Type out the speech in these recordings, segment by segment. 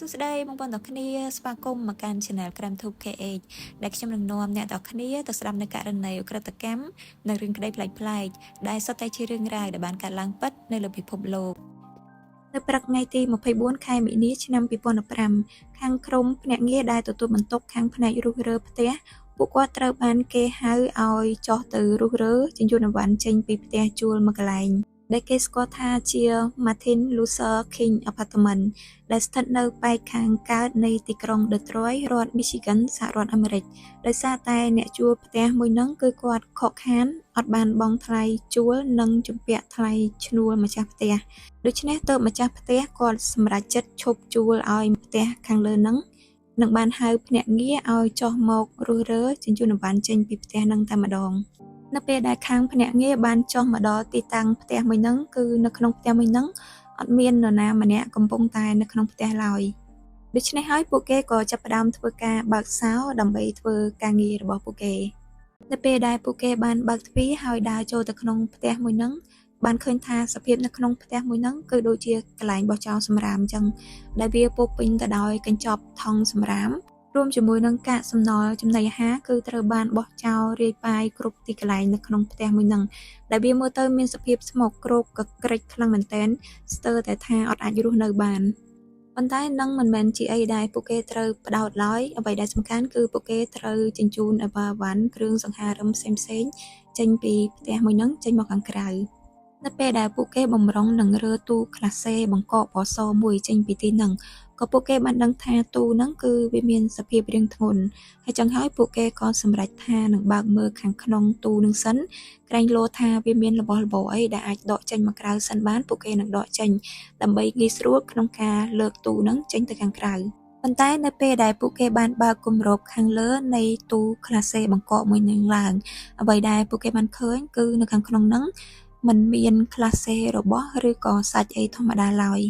សួស្តីបងប្អូនទាំងគ្នាស្វាគមន៍មកកាន់ Channel Crime Tube KH ដែលខ្ញុំនឹងនាំអ្នកទាំងគ្នាទៅស្ដាប់នៅករណីឧក្រិដ្ឋកម្មនិងរឿងក្តីប្លែកៗដែលសុទ្ធតែជារឿងរ៉ាវដែលបានកើតឡើងពិតនៅលើពិភពលោកនៅព្រឹកថ្ងៃទី24ខែមីនាឆ្នាំ2015ខាងក្រុមភ្នាក់ងារដែលទទួលបន្ទុកខាងផ្នែករុះរើផ្ទះពួកគាត់ត្រូវបានគេហៅឲ្យចុះទៅរុះរើជញ្ជូនអីវ៉ាន់ចេញពីផ្ទះជួលមួយកន្លែងដែលគេស្គាល់ថាជា Martin Luther King Apartment ដែលស្ថិតនៅប៉ែកខាងកើតនៃទីក្រុង Detroit រដ្ឋ Michigan សហរដ្ឋអាមេរិកដោយសារតែអ្នកជួលផ្ទះមួយហ្នឹងគឺគាត់ខកខានអត់បានបង់ថ្លៃជួលនិងជំពាក់ថ្លៃឈ្នួលម្ចាស់ផ្ទះដូច្នេះទើបម្ចាស់ផ្ទះគាត់សម្រេចចិត្តឈប់ជួលឲ្យផ្ទះខាងលើហ្នឹងនិងបានហៅភ្នាក់ងារឲ្យចុះមករុះរើជញ្ជូនអីវ៉ាន់ចេញពីផ្ទះហ្នឹងតែម្ដងនៅពេលដែលខាងភ្នាក់ងារបានចុះមកដល់ទីតាំងផ្ទះមួយហ្នឹងគឺនៅក្នុងផ្ទះមួយហ្នឹងអត់មាននរណាម្នាក់កំពុងតែនៅក្នុងផ្ទះឡើយដូច្នេះហើយពួកគេក៏ចាប់ផ្ដើមធ្វើការបើកសោដើម្បីធ្វើការងាររបស់ពួកគេនៅពេលដែលពួកគេបានបើកទ្វារហើយដើរចូលទៅក្នុងផ្ទះមួយហ្នឹងបានឃើញថាសភាពនៅក្នុងផ្ទះមួយហ្នឹងគឺដូចជាកន្លែងបោះចោលសំរាមអញ្ចឹងដែលវាពោពេញទៅដោយកញ្ចប់ថង់សំរាមរួមជាមួយនឹងកាកសំណល់ចំណីអាហារគឺត្រូវបានបោះចោលរាយប៉ាយគ្រប់ទីកន្លែងនៅក្នុងផ្ទះមួយហ្នឹងដែលវាមើលទៅមានសភាពស្មោកគ្រោកកក្រិចខ្លាំងមែនទែនស្ទើរតែថាអត់អាចរស់នៅបានប៉ុន្តែនឹងមិនមែនជាអីដែលពួកគេត្រូវផ្ដោតឡើយអ្វីដែលសំខាន់គឺពួកគេត្រូវជញ្ជូនអីវ៉ាវ៉ាន់គ្រឿងសង្ហារឹមផ្សេងៗចេញពីផ្ទះមួយហ្នឹងចេញមកខាងក្រៅនៅពេលដែលពួកគេបំរុងនឹងរើទូក្លាសេបង្កកពណ៌សមួយចេញពីទីហ្នឹងក៏ពួកគេបានដឹងថាទូហ្នឹងគឺវាមានសភាពរាងធ្ងន់ហើយចឹងហើយពួកគេក៏សម្រេចថានឹងបើកមើលខាងក្នុងទូនឹងសិនក្រែងលោថាវាមានរបស់របរអីដែលអាចដកចេញមកក្រៅសិនបានពួកគេនឹងដកចេញដើម្បីងាយស្រួលក្នុងការលើកទូហ្នឹងចេញទៅខាងក្រៅប៉ុន្តែនៅពេលដែលពួកគេបានបើកគម្របខាងលើនៃទូក្លាសេបង្កកមួយនឹងឡើងអ្វីដែលពួកគេបានឃើញគឺនៅខាងក្នុងហ្នឹងមិនមានក្លាសេរបស់ឬក៏សាច់អីធម្មតាឡើយ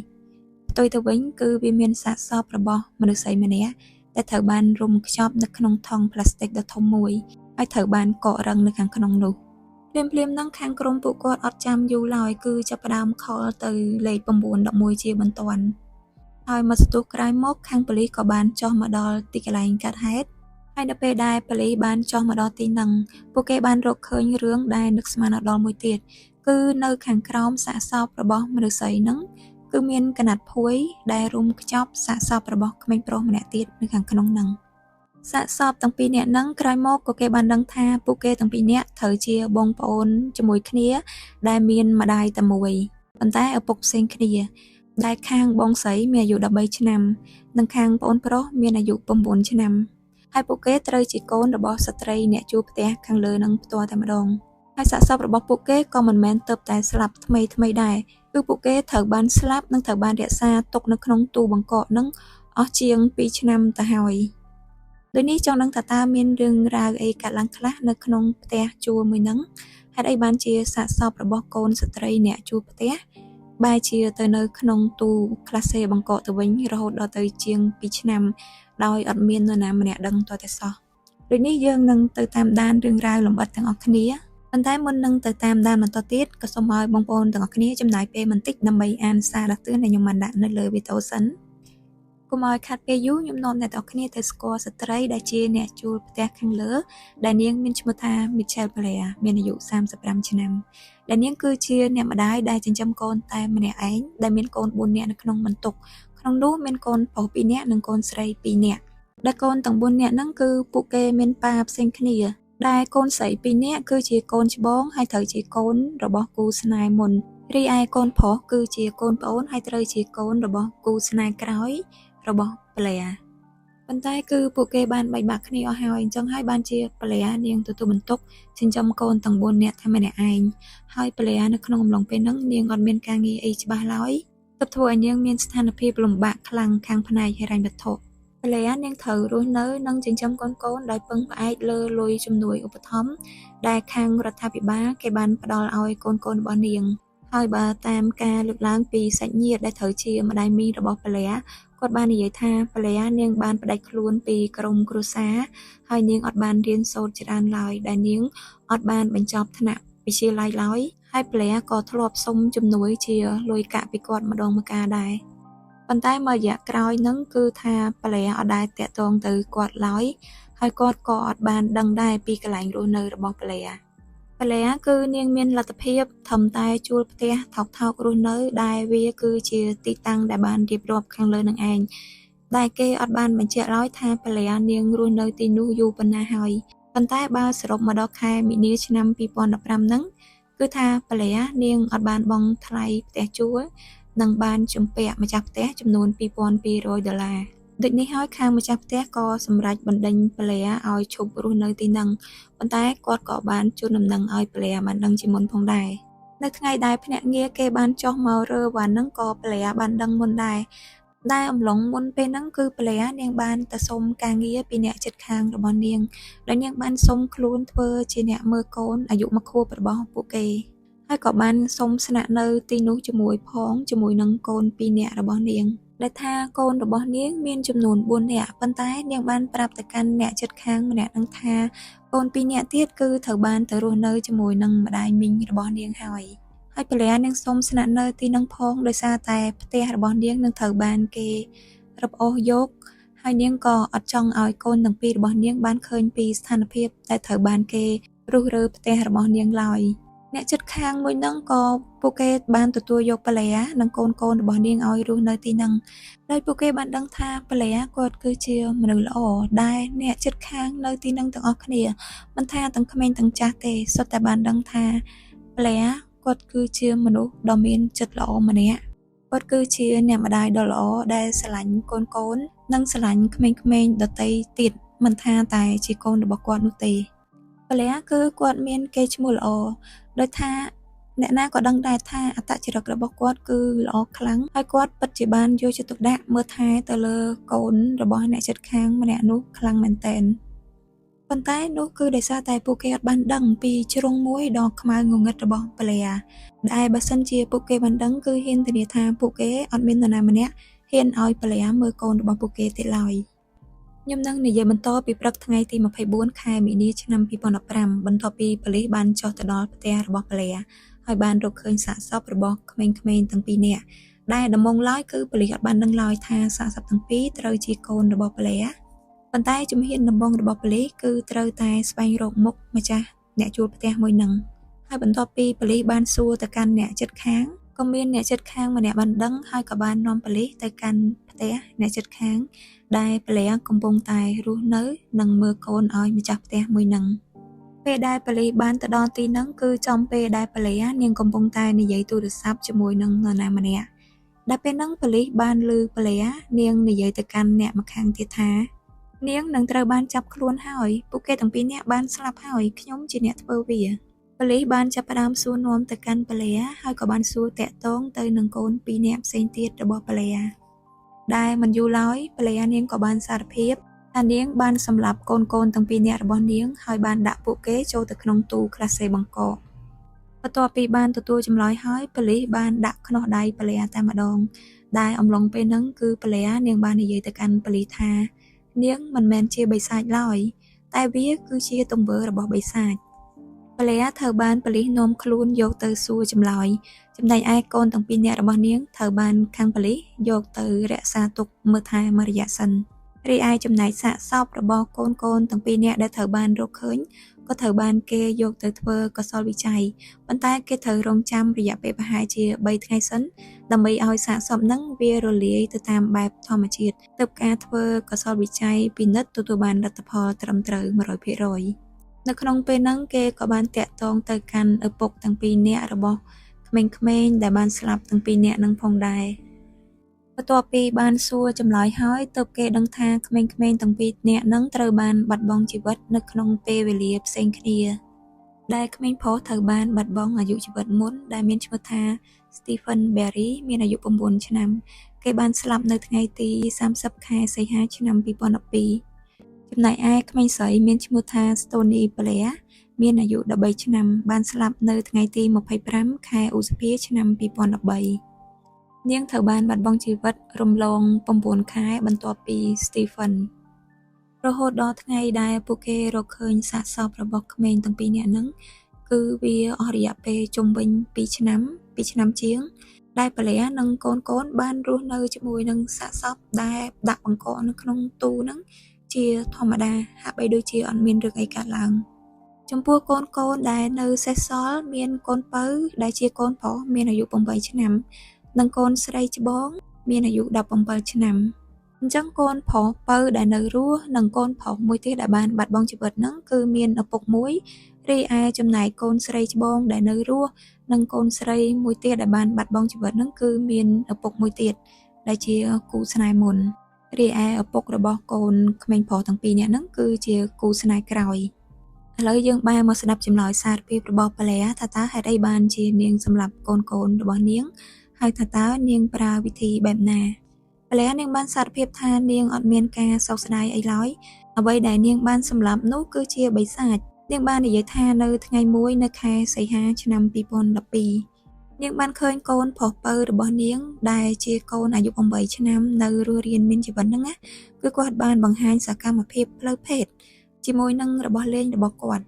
ផ្ទុយទៅវិញគឺវាមានសាកសពរបស់មនុស្សស្រីម្នាក់ដែលត្រូវបានរុំខ្ចប់នៅក្នុងថង់ប្លាស្ទិកដ៏ធំមួយហើយត្រូវបានកករឹងនៅខាងក្នុងនោះភ្លាមៗហ្នឹងខាងក្រុមពួកគាត់អត់ចាំយូរឡើយគឺចាប់ផ្ដើម call ទៅលេខ911ជាបន្ទាន់ហើយមួយសន្ទុះក្រោយមកខាងប៉ូលីសក៏បានចុះមកដល់ទីកន្លែងកើតហេតុហើយនៅពេលដែលប៉ូលីសបានចុះមកដល់ទីហ្នឹងពួកគេបានរកឃើញរឿងដែលនឹកស្មានដល់មួយទៀតគឺនៅខាងក្រោមសាកសពរបស់មនុស្សស្រីហ្នឹងគឺមានកណាត់ភួយដែលរុំខ្ចប់សាកសពរបស់ក្មេងប្រុសម្នាក់ទៀតនៅខាងក្នុងហ្នឹងសាកសពទាំងពីរនាក់ហ្នឹងក្រោយមកក៏គេបានដឹងថាពួកគេទាំងពីរនាក់ត្រូវជាបងប្អូនជាមួយគ្នាដែលមានម្ដាយតែមួយប៉ុន្តែឪពុកផ្សេងគ្នាដែលខាងបងស្រីមានអាយុ13ឆ្នាំនិងខាងប្អូនប្រុសមានអាយុ9ឆ្នាំហើយពួកគេត្រូវជាកូនរបស់ស្ត្រីអ្នកជួលផ្ទះខាងលើនឹងផ្ទាល់តែម្ដងហើយសាកសពរបស់ពួកគេក៏មិនមែនទើបតែស្លាប់ថ្មីថ្មីដែរគឺពួកគេត្រូវបានស្លាប់និងត្រូវបានរក្សាទុកនៅក្នុងទូបង្កកនឹងអស់ជាង2ឆ្នាំទៅហើយដូចនេះចង់ដឹងថាតើមានរឿងរ៉ាវអីកើតឡើងខ្លះនៅក្នុងផ្ទះជួលមួយហ្នឹងហេតុអីបានជាសាកសពរបស់កូនស្ត្រីអ្នកជួលផ្ទះបែរជាទៅនៅក្នុងទូក្លាសេបង្កកទៅវិញរហូតដល់ទៅជាង2ឆ្នាំដោយអត់មាននរណាម្នាក់ដឹងទាល់តែសោះដូចនេះយើងនឹងទៅតាមដានរឿងរ៉ាវលម្អិតទាំងអស់គ្នាប៉ុន្តែមុននឹងទៅតាមដានបន្តទៀតក៏សូមឲ្យបងប្អូនទាំងអស់គ្នាចំណាយពេលបន្តិចដើម្បីអានសារដាស់តឿនដែលខ្ញុំបានដាក់នៅលើវីដេអូសិនកុំឲ្យខាត់ពេលយូរខ្ញុំនាំអ្នកទាំងអស់គ្នាទៅស្គាល់ស្ត្រីដែលជាអ្នកជួលផ្ទះខាងលើដែលនាងមានឈ្មោះថា Michelle Blair មានអាយុ35ឆ្នាំដែលនាងគឺជាអ្នកម្ដាយដែលចិញ្ចឹមកូនតែម្នាក់ឯងដែលមានកូន4នាក់នៅក្នុងបន្ទុកក្នុងនោះមានកូនប្រុស2នាក់និងកូនស្រី2នាក់ដែលកូនទាំង4នាក់ហ្នឹងគឺពួកគេមានប៉ាផ្សេងគ្នាដែលកូនស្រី2នាក់គឺជាកូនច្បងហើយត្រូវជាកូនរបស់គូស្នេហ៍មុនរីឯកូនប្រុសគឺជាកូនប្អូនហើយត្រូវជាកូនរបស់គូស្នេហ៍ក្រោយរបស់ Blair ប៉ុន្តែគឺពួកគេបានបែកបាក់គ្នាអស់ហើយអញ្ចឹងហើយបានជា Blair នាងទទួលបន្ទុកចិញ្ចឹមកូនទាំង4នាក់តែម្នាក់ឯងហើយ Blair នៅក្នុងអំឡុងពេលហ្នឹងនាងអត់មានការងារអីច្បាស់ឡើយទើបធ្វើឲ្យនាងមានស្ថានភាពលំបាកខ្លាំងខាងផ្នែកហិរញ្ញវត្ថុ Blair នាងត្រូវរស់នៅនិងចិញ្ចឹមកូនៗដោយពឹងផ្អែកលើលុយជំនួយឧបត្ថម្ភដែលខាងរដ្ឋាភិបាលគេបានផ្ដល់ឲ្យកូនៗរបស់នាងហើយបើតាមការលើកឡើងពីសាច់ញាតិដែលត្រូវជាម្ដាយមីងរបស់ Blair គាត់បាននិយាយថា Blair នាងបានផ្ដាច់ខ្លួនពីក្រុមគ្រួសារហើយនាងអត់បានរៀនសូត្រច្រើនឡើយដែលនាងអត់បានបញ្ចប់ថ្នាក់វិទ្យាល័យឡើយហើយ Blair ក៏ធ្លាប់សុំជំនួយជាលុយកាក់ពីគាត់ម្ដងម្កាលដែរ។ ប៉ុន្តែមួយរយៈក្រោយហ្នឹងគឺថាប្លែអត់ដែលទាក់ទងទៅគាត់ឡើយហើយគាត់ក៏អត់បានដឹងដែរពីកន្លែងរស់នៅរបស់ប្លែប្លែគឺនាងមានលទ្ធភាពធំតែជួលផ្ទះថោកៗរស់នៅដែលវាគឺជាទីតាំងដែលបានរៀបរាប់ខាងលើនឹងឯងដែលគេអត់បានបញ្ជាក់ឡើយថាប្លែនាងរស់នៅទីនោះយូរប៉ុណ្ណាហើយប៉ុន្តែបើសរុបមកដល់ខែមីនាឆ្នាំ2015ហ្នឹងគឺថាប្លែនាងអត់បានបង់ថ្លៃផ្ទះជួលនិងបានជំពាក់ម្ចាស់ផ្ទះចំនួន2200ដុល្លារដូចនេះហើយខាងម្ចាស់ផ្ទះក៏សម្រេចបណ្ដេញប្លែឲ្យឈប់រស់នៅទីហ្នឹងប៉ុន្តែគាត់ក៏បានជូនដំណឹងឲ្យប្លែបានដឹងជាមុនផងដែរនៅថ្ងៃដែលភ្នាក់ងារគេបានចុះមករើវ៉ាន់ហ្នឹងក៏ប្លែបានដឹងមុនដែរដែលអំឡុងមុនពេលហ្នឹងគឺប្លែនាងបានទៅសុំការងារពីអ្នកជិតខាងរបស់នាងដោយនាងបានសុំខ្លួនធ្វើជាអ្នកមើលកូនអាយុ1ខួបរបស់ពួកគេហើយក៏បានសុំស្នាក់នៅទីនោះជាមួយផងជាមួយនឹងកូន2នាក់របស់នាងដែលថាកូនរបស់នាងមានចំនួន4នាក់ប៉ុន្តែនាងបានប្រាប់ទៅកាន់អ្នកជិតខាងម្នាក់នឹងថាកូន2នាក់ទៀតគឺត្រូវបានទៅរស់នៅជាមួយនឹងម្ដាយមីងរបស់នាងហើយហើយប្លែនាងសុំស្នាក់នៅទីនឹងផងដោយសារតែផ្ទះរបស់នាងនឹងត្រូវបានគេរឹបអូសយកហើយនាងក៏អត់ចង់ឲ្យកូនទាំងពីររបស់នាងបានឃើញពីស្ថានភាពដែលត្រូវបានគេរុះរើផ្ទះរបស់នាងឡើយអ្នកជិតខាងមួយហ្នឹងក៏ពួកគេបានទទួលយកប្លែនិងកូនៗរបស់នាងឲ្យរស់នៅទីហ្នឹងដោយពួកគេបានដឹងថាប្លែគាត់គឺជាមនុស្សល្អដែលអ្នកជិតខាងនៅទីហ្នឹងទាំងអស់គ្នាមិនថាទាំងក្មេងទាំងចាស់ទេសុទ្ធតែបានដឹងថាប្លែគាត់គឺជាមនុស្សដ៏មានចិត្តល្អម្នាក់គាត់គឺជាអ្នកម្ដាយដ៏ល្អដែលស្រឡាញ់កូនៗនិងស្រឡាញ់ក្មេងៗដទៃទៀតមិនថាតែជាកូនរបស់គាត់នោះទេប្លែគឺគាត់មានកេរ្តិ៍ឈ្មោះល្អដោយថាអ្នកណាក៏ដឹងដែរថាអត្តចរិតរបស់គាត់គឺល្អខ្លាំងហើយគាត់ពិតជាបានយកចិត្តទុកដាក់មើលថែទៅលើកូនរបស់អ្នកជិតខាងម្នាក់នោះខ្លាំងមែនទែនប៉ុន្តែនោះគឺដោយសារតែពួកគេអត់បានដឹងពីជ្រុងមួយដ៏ខ្មៅងងឹតរបស់ប្លែដែលបើសិនជាពួកគេបានដឹងគឺហ៊ានធានាថាពួកគេអត់មាននរណាម្នាក់ហ៊ានឲ្យប្លែមើលកូនរបស់ពួកគេទៀតឡើយខ្ញុំនឹងនិយាយបន្តពីព្រឹកថ្ងៃទី24ខែមីនាឆ្នាំ2015បន្ទាប់ពីប៉ូលីសបានចុះទៅដល់ផ្ទះរបស់ប្លែហើយបានរកឃើញសាកសពរបស់ក្មេងៗទាំងពីរនាក់ដែលដំបូងឡើយគឺប៉ូលីសអត់បានដឹងឡើយថាសាកសពទាំងពីរត្រូវជាកូនរបស់ប្លែប៉ុន្តែជំហានដំបូងរបស់ប៉ូលីសគឺត្រូវតែស្វែងរកមុខម្ចាស់អ្នកជួលផ្ទះមួយនឹងហើយបន្ទាប់ពីប៉ូលីសបានសួរទៅកាន់អ្នកជិតខាងក៏មានអ្នកជិតខាងម្នាក់បានដឹងហើយក៏បាននាំប៉ូលីសទៅកាន់ផ្ទះអ្នកជិតខាងដែលប្លែកំពុងតែរស់នៅនិងមើលកូនឲ្យម្ចាស់ផ្ទះមួយនឹងពេលដែលប៉ូលីសបានទៅដល់ទីហ្នឹងគឺចំពេលដែលប្លែនាងកំពុងតែនិយាយទូរស័ព្ទជាមួយនឹងនរណាម្នាក់ដែលពេលហ្នឹងប៉ូលីសបានឮប្លែនាងនិយាយទៅកាន់អ្នកម្ខាងទៀតថានាងនឹងត្រូវបានចាប់ខ្លួនហើយពួកគេទាំងពីរនាក់បានស្លាប់ហើយខ្ញុំជាអ្នកធ្វើវាប៉ូលីសបានចាប់ផ្ដើមសួរនាំទៅកាន់ប្លែហើយក៏បានសួរតាក់ទងទៅនឹងកូនពីរនាក់ផ្សេងទៀតរបស់ប្លែដែលមិនយូរឡើយប្លែនាងក៏បានសារភាពថានាងបានសម្លាប់កូនៗទាំងពីរនាក់របស់នាងហើយបានដាក់ពួកគេចូលទៅក្នុងទូក្លាសេបង្កកបន្ទាប់ពីបានទទួលចម្លើយហើយប៉ូលីសបានដាក់ខ្នោះដៃប្លែតែម្ដងដែលអំឡុងពេលហ្នឹងគឺប្លែនាងបាននិយាយទៅកាន់ប៉ូលីសថានាងមិនមែនជាបិសាចឡើយតែវាគឺជាទង្វើរបស់បិសាចប្លែត្រូវបានប៉ូលីសនាំខ្លួនយកទៅសួរចម្លើយចំណែកឯកូនទាំងពីរនាក់របស់នាងត្រូវបានខាងប៉ូលីសយកទៅរក្សាទុកមើលថែមួយរយៈសិនរីឯចំណែកសាកសពរបស់កូនៗទាំងពីរនាក់ដែលត្រូវបានរកឃើញក៏ត្រូវបានគេយកទៅធ្វើកុសលវិច័យប៉ុន្តែគេត្រូវរងចាំរយៈពេលប្រហែលជា3ថ្ងៃសិនដើម្បីឲ្យសាកសពហ្នឹងវារលាយទៅតាមបែបធម្មជាតិទើបការធ្វើកុសលវិច័យពិនិត្យទទួលបានលទ្ធផលត្រឹមត្រូវ100%នៅក្នុងពេលហ្នឹងគេក៏បានតាក់ទងទៅកាន់ឪពុកទាំងពីរនាក់របស់ក្មេងៗដែលបានស្លាប់ទាំងពីរនាក់នឹងផងដែរបន្ទាប់ពីបានសួរចម្លើយហើយទើបគេដឹងថាក្មេងៗទាំងពីរនាក់នឹងត្រូវបានបាត់បង់ជីវិតនៅក្នុងពេលវេលាផ្សេងគ្នាដែលក្មេងប្រុសត្រូវបានបាត់បង់អាយុជីវិតមុនដែលមានឈ្មោះថា Stephen Berry មានអាយុ9ឆ្នាំគេបានស្លាប់នៅថ្ងៃទី30ខែសីហាឆ្នាំ2012ចំណែកឯក្មេងស្រីមានឈ្មោះថា Stony Blair មានអាយុ13ឆ្នាំបានស្លាប់នៅថ្ងៃទី25ខែឧសភាឆ្នាំ2013នាងត្រូវបានបាត់បង់ជីវិតរំលង9ខែបន្ទាប់ពី Stephen រហូតដល់ថ្ងៃដែលពួកគេរកឃើញសាកសពរបស់ក្មេងទាំងពីរនាក់ហ្នឹង គឺវាអស់រយៈពេលជុំវិញ2ឆ្នាំ2ឆ្នាំជាង ដែល Blair និងកូនៗបានរស់នៅជាមួយនឹងសាកសពដែលដាក់បង្កកនៅក្នុងទូហ្នឹងជាធម្មតាហាក់បីដូចជាអត់មានរឿងអីកើតឡើងចំពោះកូនកូនដែលនៅសេសសល់មានកូនពៅដែលជាកូនប្រុសមានអាយុ8ឆ្នាំនិងកូនស្រីច្បងមានអាយុ17ឆ្នាំអញ្ចឹងកូនប្រុសពៅដែលនៅរស់និងកូនប្រុសមួយទៀតដែលបានបាត់បង់ជីវិតហ្នឹងគឺមានឪពុកមួយរីឯចំណែកកូនស្រីច្បងដែលនៅរស់និងកូនស្រីមួយទៀតដែលបានបាត់បង់ជីវិតហ្នឹងគឺមានឪពុកមួយទៀតដែលជាគូស្នេហ៍មុនរីឯឪពុករបស់កូនក្មេងប្រុសទាំងពីរនាក់ហ្នឹងគឺជាគូស្នេហ៍ក្រោយឥឡូវយើងបែរមកស្ដាប់ចម្លើយសារភាពរបស់ Blair ថាតើហេតុអីបានជានាងសម្លាប់កូនកូនរបស់នាងហើយថាតើនាងប្រើវិធីបែបណា Blair នាងបានសារភាពថានាងអត់មានការសោកស្ដាយអីឡើយអ្វីដែលនាងបានសម្លាប់នោះគឺជាបិសាចនាងបាននិយាយថានៅថ្ងៃមួយនៅខែសីហាឆ្នាំ2012នាងបានឃើញកូនប្រុសពៅរបស់នាងដែលជាកូនអាយុ8ឆ្នាំនៅរស់រានមានជីវិតហ្នឹងណាគឺគាត់បានបង្ហាញសកម្មភាពផ្លូវភេទជាមួយនឹងរបស់លេងរបស់គាត់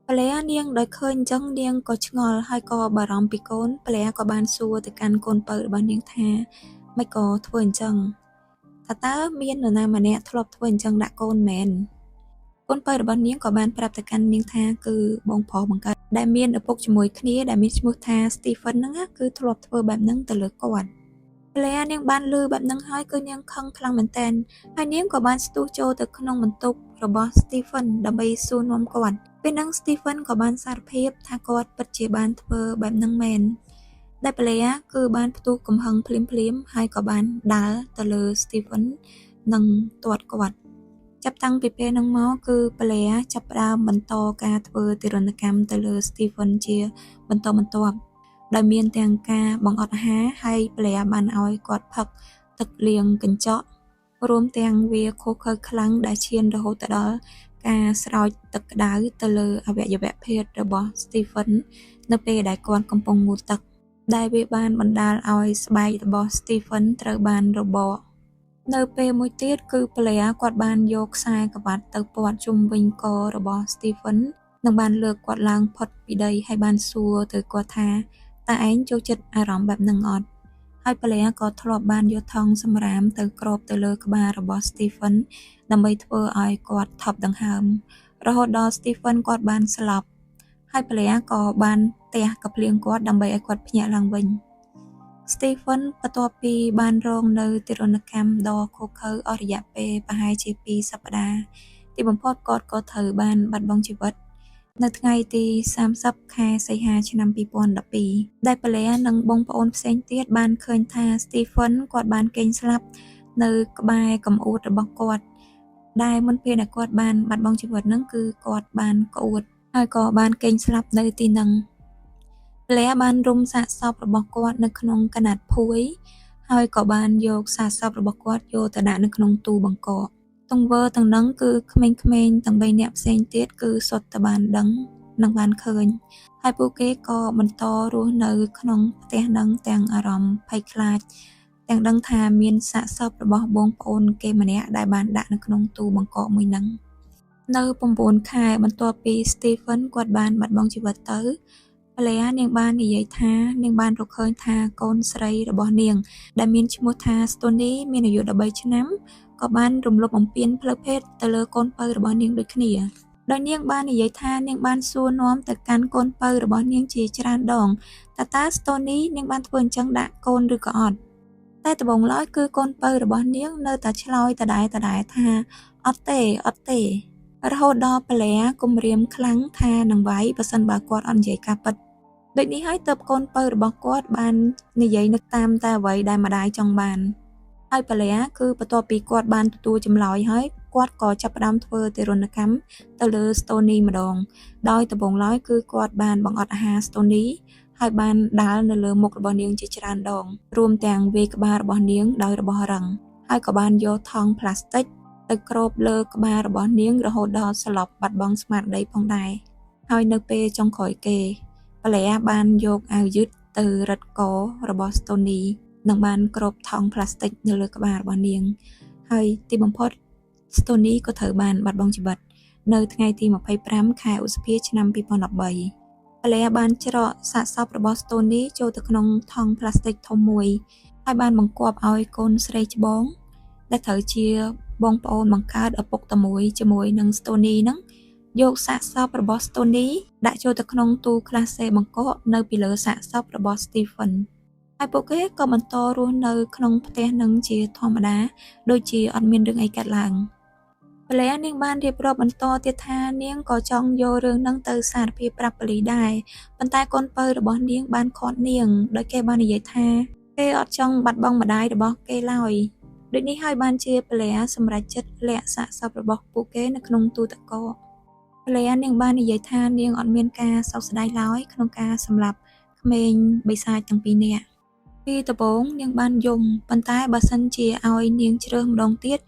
Blair នាងដោយឃើញអញ្ចឹងនាងក៏ឆ្ងល់ហើយក៏បារម្ភពីកូន Blair ក៏បានសួរទៅកាន់កូនពៅរបស់នាងថាមិនក៏ធ្វើអញ្ចឹងថាតើមាននរណាម្នាក់ធ្លាប់ធ្វើអញ្ចឹងដាក់កូនមែនកូនពៅរបស់នាងក៏បានប្រាប់ទៅកាន់នាងថាគឺបងប្រុសបង្កើតដែលមានឪពុកជាមួយគ្នាដែលមានឈ្មោះថា Stephen ហ្នឹងគឺធ្លាប់ធ្វើបែបហ្នឹងទៅលើគាត់ Blair នាងបានឮបែបហ្នឹងហើយគឺនាងខឹងខ្លាំងមែនទែនហើយនាងក៏បានស្ទុះចូលទៅក្នុងបន្ទប់របស់ Stephen ដើម្បីសួរនាំគាត់ពេលហ្នឹង Stephen ក៏បានសារភាពថាគាត់ពិតជាបានធ្វើបែបហ្នឹងមែនដែល Blair គឺបានផ្ទុះកំហឹងភ្លាមៗហើយក៏បានដាល់ទៅលើ Stephen និងទាត់គាត់ចាប់តាំងពីពេលហ្នឹងមកគឺ Blair ចាប់ផ្ដើមបន្តការធ្វើទារុណកម្មទៅលើ Stephen ជាបន្តបន្ទាប់ដោយមានទាំងការបង្អត់អាហារហើយ Blair បានឲ្យគាត់ផឹកទឹកលាងកញ្ចក់រួមទាំងវាឃោរឃៅខ្លាំងដែលឈានរហូតទៅដល់ការស្រោចទឹកក្តៅទៅលើអវយវៈភេទរបស់ Stephen នៅពេលដែលគាត់កំពុងងូតទឹកដែលវាបានបណ្ដាលឲ្យស្បែករបស់ Stephen ត្រូវបានរបកនៅពេលមួយទៀតគឺ Blair គាត់បានយកខ្សែក្រវ៉ាត់ទៅព័ទ្ធជុំវិញករបស់ Stephen និងបានលើកគាត់ឡើងផុតពីដីហើយបានសួរទៅគាត់ថាតើឯងចូលចិត្តអារម្មណ៍បែបហ្នឹងអត់ហើយ Blair ក៏ធ្លាប់បានយកថង់សម្រាមទៅគ្របទៅលើក្បាលរបស់ Stephen ដើម្បីធ្វើឲ្យគាត់ថប់ដង្ហើមរហូតដល់ Stephen គាត់បានស្លាប់ហើយ Blair ក៏បានទះកំភ្លៀងគាត់ដើម្បីឲ្យគាត់ភ្ញាក់ឡើងវិញ Stephen បន្ទាប់ពីបានរងនូវទារុណកម្មដ៏ឃោរឃៅអស់រយៈពេលប្រហែលជា2សប្តាហ៍ទីបំផុតគាត់ក៏ត្រូវបានបាត់បង់ជីវិតនៅថ្ងៃទី30ខែសីហាឆ្នាំ2012ដែល Blair និងបងប្អូនផ្សេងទៀតបានឃើញថា Stephen គាត់បានគេងស្លាប់នៅក្បែរកំអួតរបស់គាត់ដែលមុនពេលដែលគាត់បានបាត់បង់ជីវិតហ្នឹងគឺគាត់បានក្អួតហើយក៏បានគេងស្លាប់នៅទីហ្នឹង Blair បានរុំសាកសពរបស់គាត់នៅក្នុងកណាត់ភួយហើយក៏បានយកសាកសពរបស់គាត់យកទៅដាក់នៅក្នុងទូបង្កកទង្វើទាំងហ្នឹងគឺក្មេងៗទាំង3នាក់ផ្សេងទៀតគឺសុទ្ធតែបានដឹងនិងបានឃើញហើយពួកគេក៏បន្តរស់នៅក្នុងផ្ទះហ្នឹងទាំងអារម្មណ៍ភ័យខ្លាចទាំងដឹងថាមានសាកសពរបស់បងប្អូនគេម្នាក់ដែលបានដាក់នៅក្នុងទូបង្កកមួយហ្នឹងនៅ9ខែបន្ទាប់ពី Stephen គាត់បានបាត់បង់ជីវិតទៅ Blair នាងបាននិយាយថានាងបានរកឃើញថាកូនស្រីរបស់នាងដែលមានឈ្មោះថា Stony មានអាយុ13ឆ្នាំក៏បានរំលោភបំពានផ្លូវភេទទៅលើកូនពៅរបស់នាងដូចគ្នាដោយនាងបាននិយាយថានាងបានសួរនាំទៅកាន់កូនពៅរបស់នាងជាច្រើនដងតើ Stony នាងបានធ្វើអញ្ចឹងដាក់កូនឬក៏អត់តែដំបូងឡើយគឺកូនពៅរបស់នាងនៅតែឆ្លើយដដែលថាអត់ទេអត់ទេរហូតដល់ Blair គំរាមខ្លាំងថានឹងវាយបើសិនបើគាត់អត់និយាយការពិតដូចនេះហើយទើបកូនពៅរបស់គាត់បាននិយាយនឹកតាមតែអ្វីដែលម្ដាយចង់បានហើយ Blair គឺបន្ទាប់ពីគាត់បានទទួលចម្លើយហើយគាត់ក៏ចាប់ផ្ដើមធ្វើទារុណកម្មទៅលើ Stony ម្ដងដោយដំបូងឡើយគឺគាត់បានបង្អត់អាហារ Stony ហើយបានដាល់នៅលើមុខរបស់នាងជាច្រើនដងរួមទាំងវាយក្បាលរបស់នាងដោយរបស់រឹងហើយក៏បានយកថង់ប្លាស្ទិកទៅគ្របលើក្បាលរបស់នាងរហូតដល់ស្លាប់បាត់បង់ស្មារតីផងដែរហើយនៅពេលចុងក្រោយគេ Blair បានយកអាវយឺតទៅរឹតករបស់ Stony និងបានគ្របថង់ប្លាស្ទិកនៅលើក្បាលរបស់នាងហើយទីបំផុត Stony ក៏ត្រូវបានបាត់បង់ជីវិតនៅថ្ងៃទី25ខែឧសភាឆ្នាំ2013 ប្លែបានច្រកសាកសពរបស់ Stony ចូលទៅក្នុងថង់ប្លាស្ទិកធំមួយហើយបានបង្គាប់ឲ្យកូនស្រីច្បងដែលត្រូវជាបងប្អូនបង្កើតឪពុកតែមួយជាមួយនឹង Stony ហ្នឹងយកសាកសពរបស់ Stony ដាក់ចូលទៅក្នុងទូក្លាសេបង្កកនៅពីលើសាកសពរបស់ Stephen ហើយពួកគេក៏បន្តរស់នៅក្នុងផ្ទះនឹងជាធម្មតាដូចជាអត់មានរឿងអីកើតឡើង។ ប្លែនាងបានរៀបរាប់បន្តទៀតថានាងក៏ចង់យករឿងនឹងទៅសារភាពប្រាប់ប៉ូលីសដែរប៉ុន្តែកូនពៅរបស់នាងបានឃាត់នាងដោយគេបាននិយាយថាគេអត់ចង់បាត់បង់ម្ដាយរបស់គេឡើយដូចនេះហើយបានជាប្លែសម្រេចចិត្តលាក់សាកសពរបស់ពួកគេនៅក្នុងទូទឹកកកប្លែនាងបាននិយាយថានាងអត់មានការសោកស្ដាយឡើយក្នុងការសម្លាប់ក្មេងបិសាចទាំងពីរនាក់ពីដំបូងនាងបានយំប៉ុន្តែបើសិនជាឲ្យនាងជ្រើសម្ដងទៀត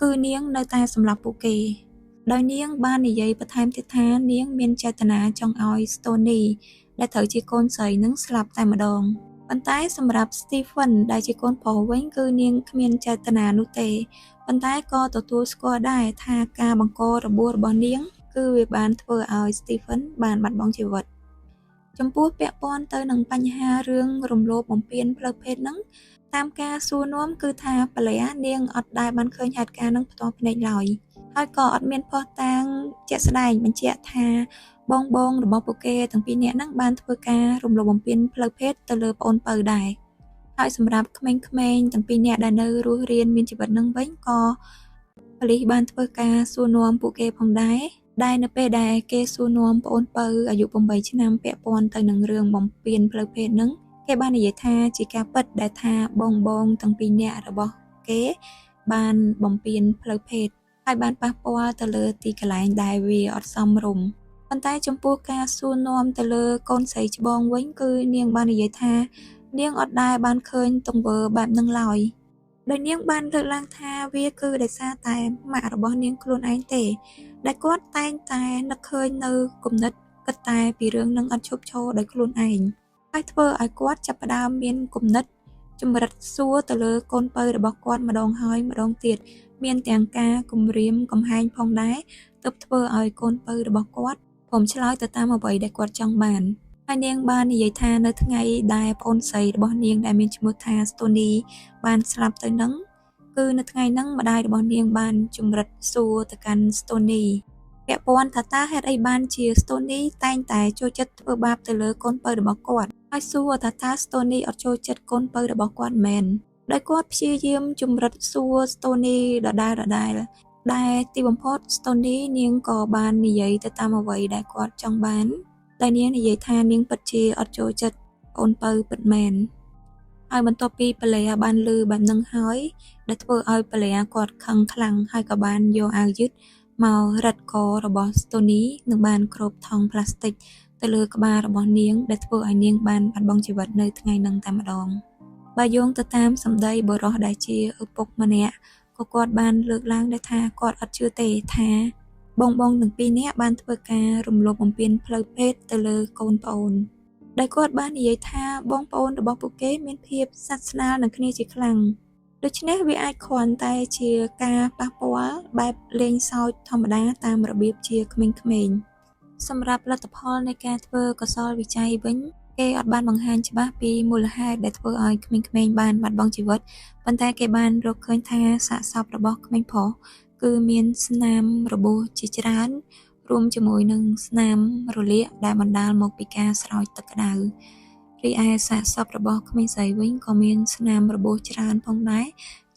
គឺនាងនៅតែសម្លាប់ពួកគេដោយនាងបាននិយាយបន្ថែមទៀតថានាងមានចេតនាចង់ឲ្យ Stony ដែលត្រូវជាកូនស្រីនឹងស្លាប់តែម្ដងប៉ុន្តែសម្រាប់ Stephen ដែលជាកូនប្រុសវិញគឺនាងគ្មានចេតនានោះទេប៉ុន្តែក៏ទទួលស្គាល់ដែរថាការបង្ករបួសរបស់នាងគឺវាបានធ្វើឲ្យ Stephen បានបាត់បង់ជីវិតចំពោះពាក់ព័ន្ធទៅនឹងបញ្ហារឿងរំលោភបំពានផ្លូវភេទហ្នឹងតាមការសួរនាំគឺថាប្លែនាងអត់ដែលបានឃើញហេតុការណ៍នឹងផ្ទាល់ភ្នែកឡើយហើយក៏អត់មានភស្តុតាងជាក់ស្ដែងបញ្ជាក់ថាបងរបស់ពួកគេទាំងពីរនាក់ហ្នឹងបានធ្វើការរំលោភបំពានផ្លូវភេទទៅលើប្អូនពៅដែរហើយសម្រាប់ក្មេងៗទាំងពីរនាក់ដែលនៅរស់រានមានជីវិតហ្នឹងវិញក៏ប៉ូលីសបានធ្វើការសួរនាំពួកគេផងដែរដែលនៅពេលដែលគេសួរនាំប្អូនពៅអាយុ8ឆ្នាំពាក់ព័ន្ធទៅនឹងរឿងបំពានផ្លូវភេទហ្នឹងគេបាននិយាយថាជាការពិតដែលថាបងទាំងពីរនាក់របស់គេបានបំពានផ្លូវភេទហើយបានប៉ះពាល់ទៅលើទីកន្លែងដែលវាអត់សមរម្យប៉ុន្តែចំពោះការសួរនាំទៅលើកូនស្រីច្បងវិញគឺនាងបាននិយាយថានាងអត់ដែលបានឃើញទង្វើបែបហ្នឹងឡើយដោយនាងបានលើកឡើងថាវាគឺដោយសារតែម៉ាក់របស់នាងខ្លួនឯងទេដែលគាត់តែងតែនឹកឃើញនៅគំនិតគិតតែពីរឿងនឹងអត់ឈប់ឈរដោយខ្លួនឯងហើយធ្វើឲ្យគាត់ចាប់ផ្ដើមមានគំនិតចម្រិតសួរទៅលើកូនពៅរបស់គាត់ម្ដងហើយម្ដងទៀតមានទាំងការគំរាមកំហែងផងដែរទើបធ្វើឲ្យកូនពៅរបស់គាត់ព្រមឆ្លើយទៅតាមអ្វីដែលគាត់ចង់បានហើយនាងបាននិយាយថានៅថ្ងៃដែលប្អូនស្រីរបស់នាងដែលមានឈ្មោះថា Stony បានស្លាប់ទៅនឹងគឺនៅថ្ងៃហ្នឹងម្ដាយរបស់នាងបានចម្រិតសួរទៅកាន់ Stony ពាក់ព័ន្ធថាតើហេតុអីបានជា Stony តែងតែចូលចិត្តធ្វើបាបទៅលើកូនពៅរបស់គាត់ហើយសួរថាតើ Stony អត់ចូលចិត្តកូនពៅរបស់គាត់មែនដោយគាត់ព្យាយាមចម្រិតសួរ Stony ដដែលដែលទីបំផុត Stony នាងក៏បាននិយាយទៅតាមអ្វីដែលគាត់ចង់បានដែលនាងនិយាយថានាងពិតជាអត់ចូលចិត្តកូនពៅពិតមែនហើយបន្ទាប់ពីប្លែបានលឺបែបហ្នឹងហើយដែលធ្វើឲ្យប្លែគាត់ខឹងខ្លាំងហើយក៏បានយកអាវយឺតមករឹតករបស់ Stony និងបានគ្របថង់ប្លាស្ទិកទៅលើក្បាលរបស់នាងដែលធ្វើឲ្យនាងបានបាត់បង់ជីវិតនៅថ្ងៃហ្នឹងតែម្ដងបើយោងទៅតាមសម្ដីបុរសដែលជាឪពុកម្នាក់ក៏គាត់បានលើកឡើងដែរថាគាត់អត់ជឿទេថាបងទាំងពីរនាក់បានធ្វើការរំលោភបំពានផ្លូវភេទទៅលើកូនប្អូនដោយគាត់បាននិយាយថាបងប្អូនរបស់ពួកគេមានភាពស្និទ្ធស្នាលនឹងគ្នាជាខ្លាំងដូច្នេះវាអាចគ្រាន់តែជាការប៉ះពាល់បែបលេងសើចធម្មតាតាមរបៀបជាក្មេងៗសម្រាប់លទ្ធផលនៃការធ្វើកុសលវិច័យវិញគេអត់បានបង្ហាញច្បាស់ពីមូលហេតុដែលធ្វើឲ្យក្មេងៗបានបាត់បង់ជីវិតប៉ុន្តែគេបានរកឃើញថាសាកសពរបស់ក្មេងប្រុសគឺមានស្នាមរបួសជាច្រើនរួមជាមួយនឹងស្នាមរលាកដែលបណ្ដាលមកពីការស្រោចទឹកក្តៅរីឯសាកសពរបស់ក្មេងស្រីវិញក៏មានស្នាមរបួសច្រើនផងដែរ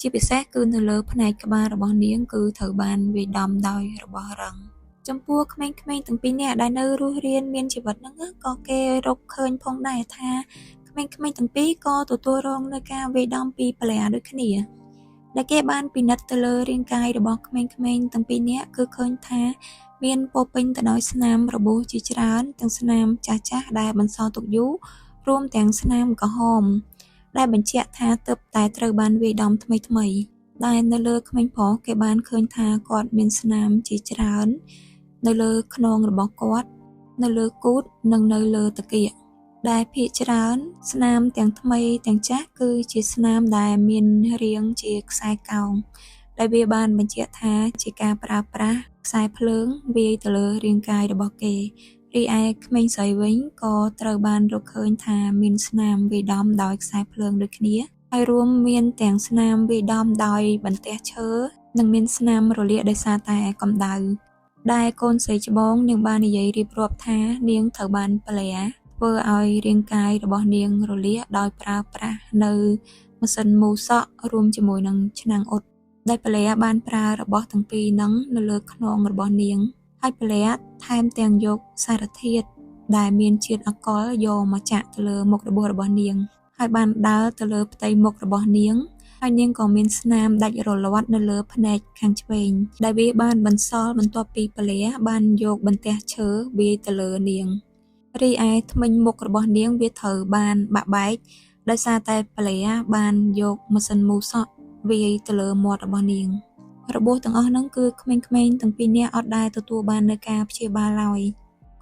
ជាពិសេសគឺនៅលើផ្នែកក្បាលរបស់នាងគឺត្រូវបានវាយដំដោយរបស់រឹងចំពោះក្មេងៗទាំងពីរនាក់ដែលនៅរស់រានមានជីវិតហ្នឹងក៏គេរកឃើញផងដែរថាក្មេងៗទាំងពីរក៏ទទួលរងនូវការវាយដំពីប្លែដូចគ្នាដែលគេបានពិនិត្យទៅលើរាងកាយរបស់ក្មេងៗទាំងពីរនាក់គឺឃើញថាមានពោពេញទៅដោយស្នាមរបួសជាច្រើនទាំងស្នាមចាស់ៗដែលបន្សល់ទុកយូររួមទាំងស្នាមក្រហមដែលបញ្ជាក់ថាទើបតែត្រូវបានវាយដំថ្មីៗដែលនៅលើក្មេងប្រុសគេបានឃើញថាគាត់មានស្នាមជាច្រើននៅលើខ្នងរបស់គាត់នៅលើគូទនិងនៅលើត្រគាកដែលភាគច្រើនស្នាមទាំងថ្មីទាំងចាស់គឺជាស្នាមដែលមានរាងជាខ្សែកោងដែលវាបានបញ្ជាក់ថាជាការប្រើប្រាស់ខ្សែភ្លើងវាយទៅលើរាងកាយរបស់គេ រីឯក្មេងស្រីវិញក៏ត្រូវបានរកឃើញថាមានស្នាមវាយដំដោយខ្សែភ្លើងដូចគ្នាហើយរួមមានទាំងស្នាមវាយដំដោយបន្ទះឈើនិងមានស្នាមរលាកដោយសារតែកម្ដៅដែលកូនស្រីច្បងនាងបាននិយាយរៀបរាប់ថានាងត្រូវបានប្លាធ្វើឲ្យរាងកាយរបស់នាងរលាកដោយប្រើប្រាស់នៅម៉ាស៊ីនមូសក់រួមជាមួយនឹងឆ្នាំងអ៊ុតដែលប្លាបានប្រើរបស់ទាំងពីរហ្នឹងនៅលើខ្នងរបស់នាងហើយប្លាថែមទាំងយកសារធាតុដែលមានជាតិអាល់កុលយកមកចាក់ទៅលើមុខរបួសរបស់នាងហើយបានដើរទៅលើផ្ទៃមុខរបស់នាងហើយនាងក៏មានស្នាមដាច់រលាត់នៅលើភ្នែកខាងឆ្វេងដែលវាបានបន្សល់បន្ទាប់ពីប្លាបានយកបន្ទះឈើវាយទៅលើនាងរីឯធ្មេញមុខរបស់នាងវាត្រូវបានបាក់បែកដោយសារតែប្លាបានយកម៉ាស៊ីនមូសក់វាយទៅលើមាត់របស់នាងរបួសទាំងអស់ហ្នឹងគឺក្មេងៗទាំងពីរនាក់អត់ដែលទទួលបាននូវការព្យាបាលឡើយ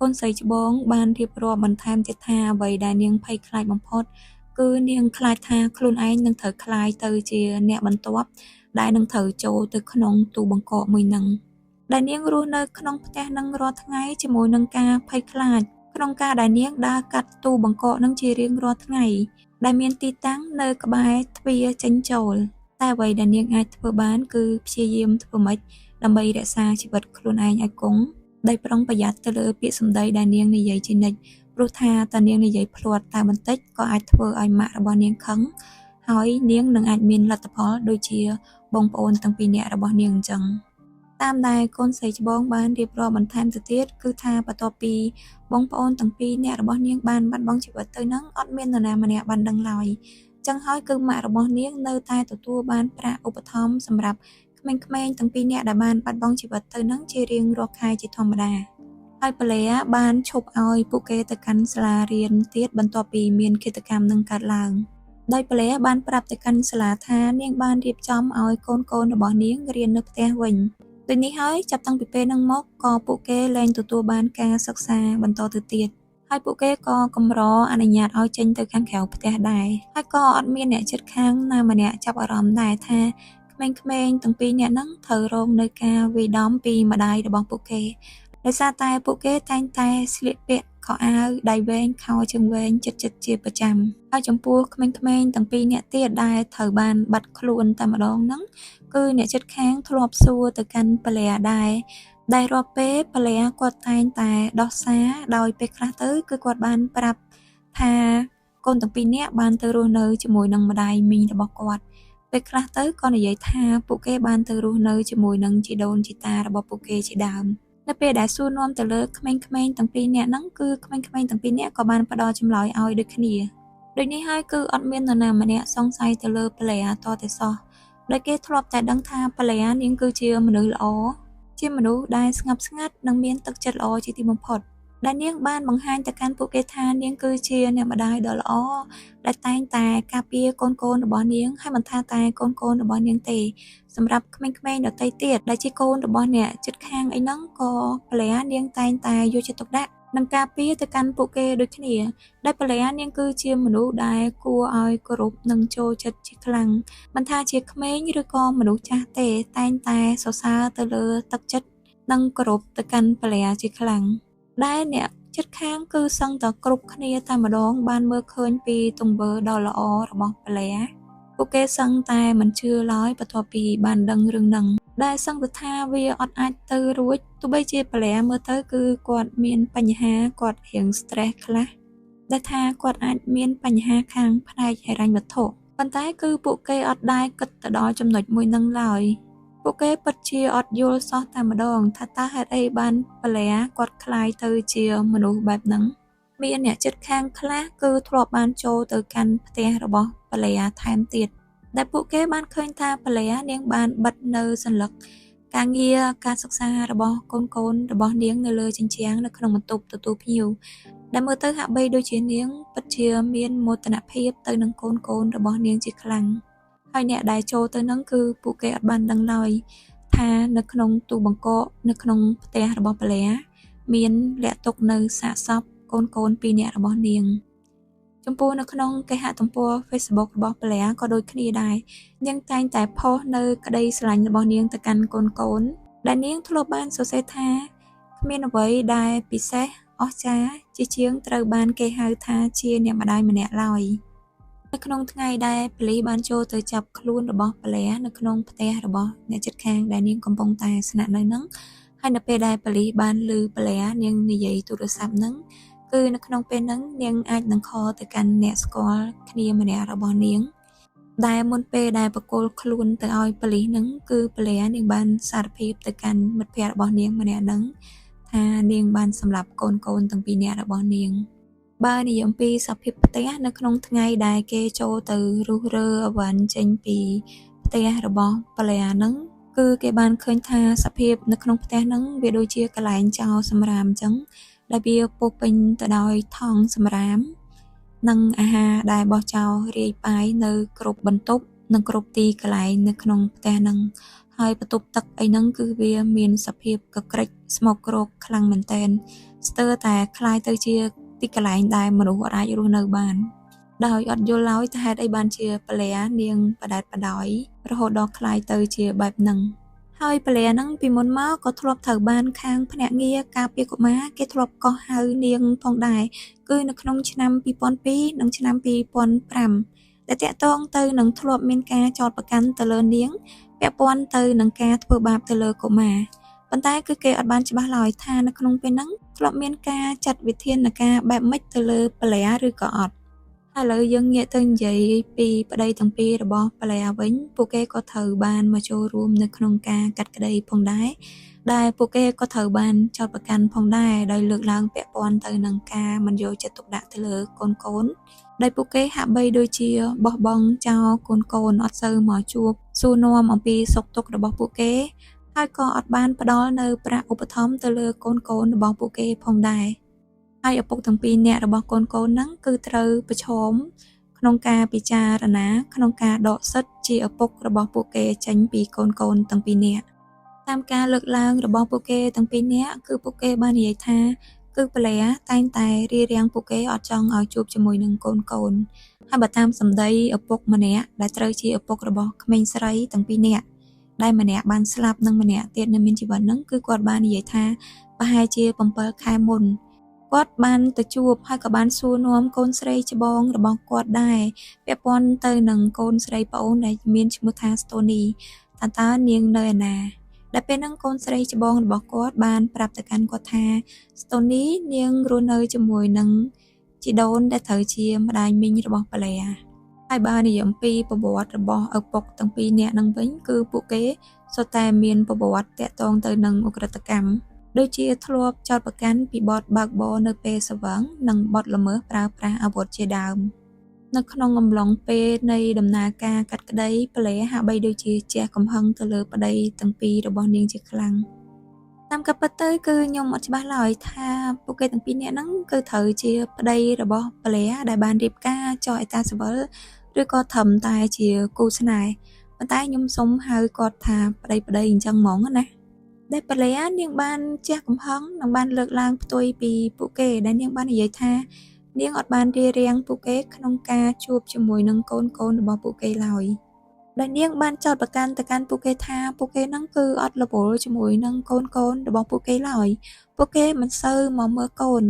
កូនស្រីច្បងបានរៀបរាប់បន្ថែមទៀតថាអ្វីដែលនាងភ័យខ្លាចបំផុតគឺនាងខ្លាចថាខ្លួនឯងនឹងត្រូវក្លាយទៅជាអ្នកបន្ទាប់ដែលនឹងត្រូវចូលទៅក្នុងទូបង្កកមួយហ្នឹងដែលនាងរស់នៅក្នុងផ្ទះនឹងរាល់ថ្ងៃជាមួយនឹងការភ័យខ្លាចក្នុងការដែលនាងដើរកាត់ទូបង្កកនឹងជារៀងរាល់ថ្ងៃដែលមានទីតាំងនៅក្បែរទ្វារចេញចូលតែអ្វីដែលនាងអាចធ្វើបានគឺព្យាយាមធ្វើម៉េចដើម្បីរក្សាជីវិតខ្លួនឯងឲ្យគង់ដោយប្រុងប្រយ័ត្នទៅលើពាក្យសម្ដីដែលនាងនិយាយជានិច្ចព្រោះថាតើនាងនិយាយភ្លាត់តែបន្តិចក៏អាចធ្វើឲ្យម៉ាក់របស់នាងខឹងហើយនាងនឹងអាចមានលទ្ធផលដូចជាបងប្អូនទាំងពីរនាក់របស់នាងអញ្ចឹងតាមដែលកូនស្រីច្បងបានរៀបរាប់បន្ថែមទៅទៀតគឺថាបន្ទាប់ពីបងប្អូនទាំងពីរនាក់របស់នាងបានបាត់បង់ជីវិតទៅនឹងអត់មាននរណាម្នាក់បានដឹងឡើយចឹងហើយគឺម៉ាក់របស់នាងនៅតែទទួលបានប្រាក់ឧបត្ថម្ភសម្រាប់ក្មេងៗទាំងពីរនាក់ដែលបានបាត់បង់ជីវិតទៅនឹងជារៀងរាល់ខែជាធម្មតាហើយប្លាបានឈប់ឲ្យពួកគេទៅកាន់សាលារៀនទៀតបន្ទាប់ពីមានឃាតកម្មនឹងកើតឡើងដោយប្លាបានប្រាប់ទៅកាន់សាលាថានាងបានរៀបចំឲ្យកូនៗរបស់នាងរៀននៅផ្ទះវិញដូចនេះហើយចាប់តាំងពីពេលហ្នឹងមកក៏ពួកគេលែងទទួលបានការសិក្សាបន្តទៅទៀតហើយពួកគេក៏កម្រអនុញ្ញាតឲ្យចេញទៅខាងក្រៅផ្ទះដែរហើយក៏អត់មានអ្នកជិតខាងណាម្នាក់ចាប់អារម្មណ៍ដែរថាក្មេងៗទាំងពីរនាក់ហ្នឹងត្រូវរងនៅការវាយដំពីម្ដាយរបស់ពួកគេដោយសារតែពួកគេតែងតែស្លៀកពាក់ខោអាវដៃវែងខោជើងវែងជិតៗជាប្រចាំហើយចំពោះក្មេងៗទាំងពីរនាក់ទៀតដែលត្រូវបានបាត់ខ្លួនតែម្ដងហ្នឹងគឺអ្នកជិតខាងធ្លាប់សួរទៅកាន់ប្លាដែរដែលរាល់ពេលប្លាគាត់តែងតែដោះសារដោយពេលខ្លះទៅគឺគាត់បានប្រាប់ថាកូនទាំងពីរនាក់បានទៅរស់នៅជាមួយនឹងម្ដាយមីងរបស់គាត់ពេលខ្លះទៅក៏និយាយថាពួកគេបានទៅរស់នៅជាមួយនឹងជីដូនជីតារបស់ពួកគេជាដើមនៅពេលដែលសួរនាំទៅលើក្មេងៗទាំងពីរនាក់ហ្នឹងគឺក្មេងៗទាំងពីរនាក់ក៏បានផ្ដល់ចម្លើយឲ្យដូចគ្នាដូចនេះហើយគឺអត់មាននរណាម្នាក់សង្ស័យទៅលើប្លាតតែសោះដោយគេធ្លាប់តែដឹងថាប្លានាងគឺជាមនុស្សល្អជាមនុស្សដែលស្ងប់ស្ងាត់និងមានទឹកចិត្តល្អជាទីបំផុតដែលនាងបានបង្ហាញទៅកាន់ពួកគេថានាងគឺជាអ្នកម្ដាយដ៏ល្អដែលតែងតែការពារកូនៗរបស់នាងហើយមិនថាតែកូនៗរបស់នាងទេសម្រាប់ក្មេងៗដទៃទៀតដែលជាកូនរបស់អ្នកជិតខាងអីហ្នឹងក៏ប្លានាងតែងតែយកចិត្តទុកដាក់និងការពារទៅកាន់ពួកគេដូចគ្នាដែលប្លានាងគឺជាមនុស្សដែលគួរឲ្យគោរពនិងចូលចិត្តជាខ្លាំងមិនថាជាក្មេងឬក៏មនុស្សចាស់ទេតែងតែសរសើរទៅលើទឹកចិត្តនិងគោរពទៅកាន់ប្លាជាខ្លាំងដែលអ្នកជិតខាងគឺសឹងតែគ្រប់គ្នាតែម្ដងបានមើលឃើញពីទង្វើដ៏ល្អរបស់ប្លាពួកគេសឹងតែមិនជឿឡើយបន្ទាប់ពីបានដឹងរឿងហ្នឹងដែលសឹងតែថាវាអត់អាចទៅរួចទោះបីជាប្លាមើលទៅគឺគាត់មានបញ្ហាគាត់រៀង stress ខ្លះដែលថាគាត់អាចមានបញ្ហាខាងផ្នែកហិរញ្ញវត្ថុប៉ុន្តែគឺពួកគេអត់ដែលគិតទៅដល់ចំណុចមួយហ្នឹងឡើយពួកគេពិតជាអត់យល់សោះតែម្ដងថាតើហេតុអីបានប្លាគាត់ក្លាយទៅជាមនុស្សបែបហ្នឹងមានអ្នកជិតខាងខ្លះគឺធ្លាប់បានចូលទៅកាន់ផ្ទះរបស់ប្លាថែមទៀតដែលពួកគេបានឃើញថាប្លានាងបានបិទនៅសន្លឹកការងារការសិក្សារបស់កូនៗរបស់នាងនៅលើជញ្ជាំងនៅក្នុងបន្ទប់ទទួលភ្ញៀវដែលមើលទៅហាក់បីដូចជានាងពិតជាមានមោទនភាពទៅនឹងកូនៗរបស់នាងជាខ្លាំងហើយអ្នកដែលចូលទៅនឹងគឺពួកគេអត់បានដឹងឡើយថានៅក្នុងទូបង្កកនៅក្នុងផ្ទះរបស់ប្លាមានលាក់ទុកនៅសាកសពកូនៗពីរនាក់របស់នាងចំពោះនៅក្នុងគេហទំព័រ Facebook របស់ប្លាក៏ដូចគ្នាដែរនាងតែងតែផុសនៅក្តីស្រឡាញ់របស់នាងទៅកាន់កូនៗដែលនាងធ្លាប់បានសរសេរថាគ្មានអ្វីដែលពិសេស អស្ចារ្យជាជាងត្រូវបានគេហៅថាជាអ្នកម្ដាយម្នាក់ឡើយនៅក្នុងថ្ងៃដែលប៉ូលីសបានចូលទៅចាប់ខ្លួនរបស់ប្លែនៅក្នុងផ្ទះរបស់អ្នកជិតខាងដែលនាងកំពុងតែស្នាក់នៅហ្នឹងហើយនៅពេលដែលប៉ូលីសបានឮប្លែនាងនិយាយទូរស័ព្ទហ្នឹងគឺនៅក្នុងពេលហ្នឹងនាងអាចនឹង call ទៅកាន់អ្នកស្គាល់គ្នាម្នាក់របស់នាងដែលមុនពេលដែលប្រគល់ខ្លួនទៅឲ្យប៉ូលីសហ្នឹងគឺប្លែនាងបានសារភាពទៅកាន់មិត្តភ័ក្តិរបស់នាងម្នាក់ហ្នឹងថានាងបានសម្លាប់កូនៗទាំងពីរនាក់របស់នាងបើនិយាយអំពីសភាពផ្ទះនៅក្នុងថ្ងៃដែលគេចូលទៅរុះរើអីវ៉ាន់ចេញពីផ្ទះរបស់ប្លែហ្នឹងគឺគេបានឃើញថាសភាពនៅក្នុងផ្ទះហ្នឹងវាដូចជាកន្លែងចោលសម្រាមអញ្ចឹងដែលវាពោរពេញទៅដោយថង់សម្រាមនិងអាហារដែលបោះចោលរាយប៉ាយនៅគ្រប់បន្ទប់និងគ្រប់ទីកន្លែងនៅក្នុងផ្ទះហ្នឹងហើយបន្ទប់ទឹកអីហ្នឹងគឺវាមានសភាពកក្រិចស្មោកគ្រោកខ្លាំងមែនទែនស្ទើរតែក្លាយទៅជាទីកន្លែងដែលមនុស្សអាចរស់នៅបានដោយអត់យល់ឡើយថាហេតុអីបានជាប្លែនាងបដែតបដោយរហូតដល់ក្លាយទៅជាបែបហ្នឹងហើយប្លែហ្នឹងពីមុនមកក៏ធ្លាប់ត្រូវបានខាងភ្នាក់ងារការពារកុមារគេធ្លាប់កោះហៅនាងផងដែរគឺនៅក្នុងឆ្នាំ2002និងឆ្នាំ2005ដែលតាក់ទងទៅនឹងធ្លាប់មានការចោទប្រកាន់ទៅលើនាងពាក់ព័ន្ធទៅនឹងការធ្វើបាបទៅលើកុមារប៉ុន្តែគឺគេអត់បានច្បាស់ឡើយថានៅក្នុងពេលហ្នឹងធ្លាប់មានការចាត់វិធានការបែបម៉េចទៅលើប្លែឬក៏អត់ហើយឥឡូវយើងងាកទៅនិយាយពីប្តីទាំងពីររបស់ប្លែវិញពួកគេក៏ត្រូវបានមកចូលរួមនៅក្នុងការកាត់ក្តីផងដែរដែលពួកគេក៏ត្រូវបានចោទប្រកាន់ផងដែរដោយលើកឡើងពាក់ព័ន្ធទៅនឹងការមិនយកចិត្តទុកដាក់ទៅលើកូនៗដោយពួកគេហាក់បីដូចជាបោះបង់ចោលកូនៗអត់សូវមកជួបសួរនាំអំពីសុខទុក្ខរបស់ពួកគេហើយក៏អត់បានផ្ដល់នៅប្រាក់ឧបត្ថម្ភទៅលើកូនៗរបស់ពួកគេផងដែរហើយឪពុកទាំងពីរនាក់របស់កូនៗហ្នឹងគឺត្រូវប្រឈមក្នុងការពិចារណាក្នុងការដកសិទ្ធិជាឪពុករបស់ពួកគេចេញពីកូនៗទាំងពីរនាក់តាមការលើកឡើងរបស់ពួកគេទាំងពីរនាក់គឺពួកគេបាននិយាយថាគឺប្លែតែងតែរារាំងពួកគេអត់ចង់ឲ្យជួបជាមួយនឹងកូនៗហើយបើតាមសម្ដីឪពុកម្នាក់ដែលត្រូវជាឪពុករបស់ក្មេងស្រីទាំងពីរនាក់ដែលម្នាក់បានស្លាប់និងម្នាក់ទៀតនៅមានជីវិតហ្នឹងគឺគាត់បាននិយាយថាប្រហែលជា7ខែមុនគាត់បានទៅជួបហើយក៏បានសួរនាំកូនស្រីច្បងរបស់គាត់ដែរពាក់ព័ន្ធទៅនឹងកូនស្រីប្អូនដែលមានឈ្មោះថាស្តូនីថាតើនាងនៅឯណាដែលពេលហ្នឹងកូនស្រីច្បងរបស់គាត់បានប្រាប់ទៅកាន់គាត់ថាស្តូនីនាងរស់នៅជាមួយនឹងជីដូនដែលត្រូវជាម្ដាយមីងរបស់ប្លែហើយបើនិយាយអំពីប្រវត្តិរបស់ឪពុកទាំងពីរនាក់ហ្នឹងវិញគឺពួកគេសុទ្ធតែមានប្រវត្តិតាក់ទងទៅនឹងឧក្រិដ្ឋកម្មដូចជាធ្លាប់ចោទប្រកាន់ពីបទបើកបរនៅពេលស្រវឹងនិងបទល្មើសប្រើប្រាស់អាវុធជាដើមនៅក្នុងអំឡុងពេលនៃដំណើរការកាត់ក្តីប្លែហាក់បីដូចជាជះកំហឹងទៅលើប្តីទាំងពីររបស់នាងជាខ្លាំងតាមការពិតទៅគឺខ្ញុំអត់ច្បាស់ឡើយថាពួកគេទាំងពីរនាក់ហ្នឹងគឺត្រូវជាប្តីរបស់ប្លែដែលបានរៀបការចុះអេតាស៊ីវិលឬក៏ត្រឹមតែជាគូស្នេហ៍ប៉ុន្តែខ្ញុំសុំហៅគាត់ថាប្តីអញ្ចឹងហ្មងណាដែលប្លែនាងបានជះកំហឹងនិងបានលើកឡើងផ្ទុយពីពួកគេដែលនាងបាននិយាយថានាងអត់បានរារាំងពួកគេក្នុងការជួបជាមួយនឹងកូនៗរបស់ពួកគេឡើយដែលនាងបានចោទប្រកាន់ទៅកាន់ពួកគេថាពួកគេហ្នឹងគឺអត់រវល់ជាមួយនឹងកូនៗរបស់ពួកគេឡើយពួកគេមិនសូវមកមើលកូន